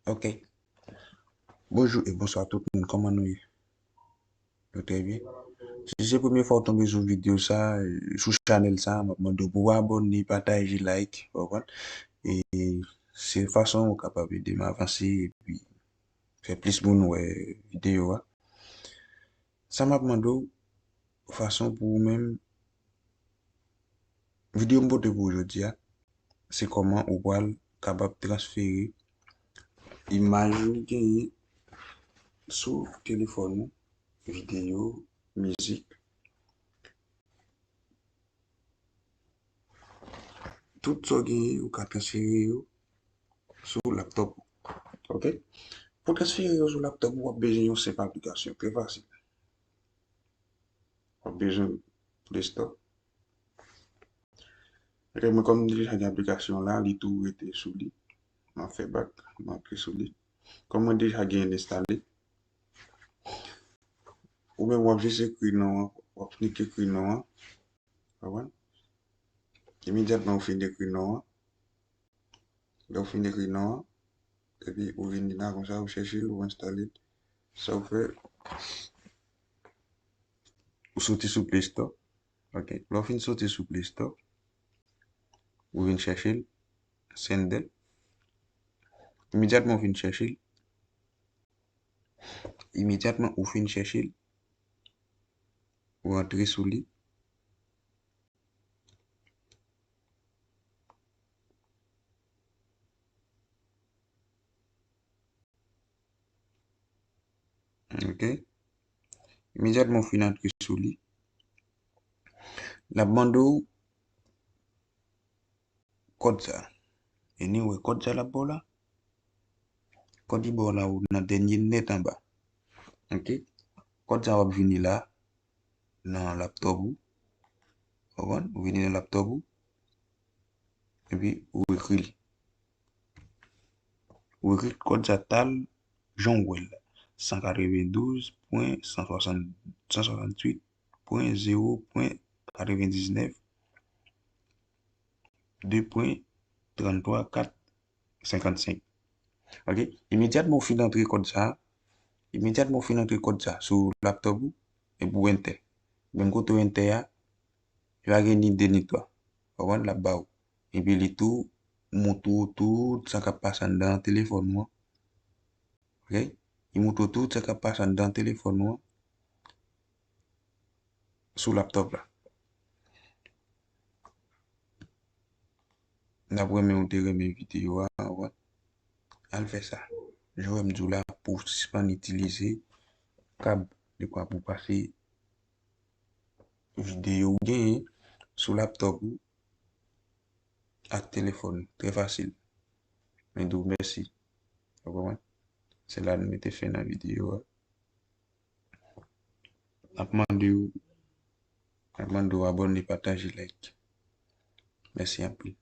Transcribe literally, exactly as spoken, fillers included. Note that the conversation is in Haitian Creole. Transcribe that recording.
Ok. Bonjou e bonswa tout moun, kòman nou ye? Nou trè byen. Si se premye fwa w tonbe sou videyo sa, sou chanèl sa, m ap mande w pou w abòne, pataje, like, w konprann? E se fason ou kapab ede m avanse epi fè plis moun wè videyo a. Sa m ap mande w, fason pou ou menm, videyo m pote pou ou jodi a, se kòman ou pral kapab transfere imaj ou genyen sou telefòn ou, videyo, mizik, tout sa w genyen, ou ka transfere yo sou laptòp ou. Ok? Pou transfere yo sou laptòp ou, w ap bezwen yon senp aplikasyon, trè fasil. W ap bezwen Play Store. Ok, mwen kòm m deja gen aplikasyon la, li tou rete sou li. M ap fè bak, m antre sou li. Kòm mwen deja gen l enstale, ou menm w ap jis ekri non an, w ap nik ekri non an. Konprann? Imedyatman ou fin ekri non an, lè ou fin ekri non an, epi ou vin la konsa, ou chèche l, ou enstale l. Sa ou fè, ou soti sou Play Store. Ok. Lè ou fin soti sou Play Store, ou vin chèche l, Xender. Imedyatman ou fin chèche l, imedyatman ou fin chèche l, ou antre sou li. Ok. Imedyatman ou fin antre sou li, l ap mande w kòd sa. Anyway, kòd sa l ap ba w la. Kòd li ba w la, ou nan dènye nèt anba. Ok. Kòd sa w ap vini la, nan laptòp ou. Konprann? Ou vini nan laptòp ou. Epi ou ekri l. Ou ekri kòd sa tal jan w wè l la. San katrevendouz pwen san swasant, san swasanntuit pwen zewo pwen katrevendiznèf, de pwen tranntwa kat senkannsenk. Ok? Imedyatman ou fin antre kòd sa, imedyatman ou fin antre kòd sa sou laptòp ou, epi ou enter. Menm kote ou enter a, li pa gen ni de ni twa. Konprann? L ap ba ou. Epi li tou montre w tout sa k ap pase anndan telefòn ou an. Ok? Li montre w tout sa k ap pase anndan telefòn ou an sou laptòp la. N ap renmen ou te renmen videyo a, konprann? Al fè sa. Jan w wè m di w la, pou w sispann itilize kab, dekwa pou w pase videyo ou genyen sou laptòp ou ak telefòn ou. Trè fasil. Mwen di w mèsi. Ou konprann? Se la n mete fen nan videyo a. N ap mande w, n ap mande w abòne, pataje, like. Mèsi anpil.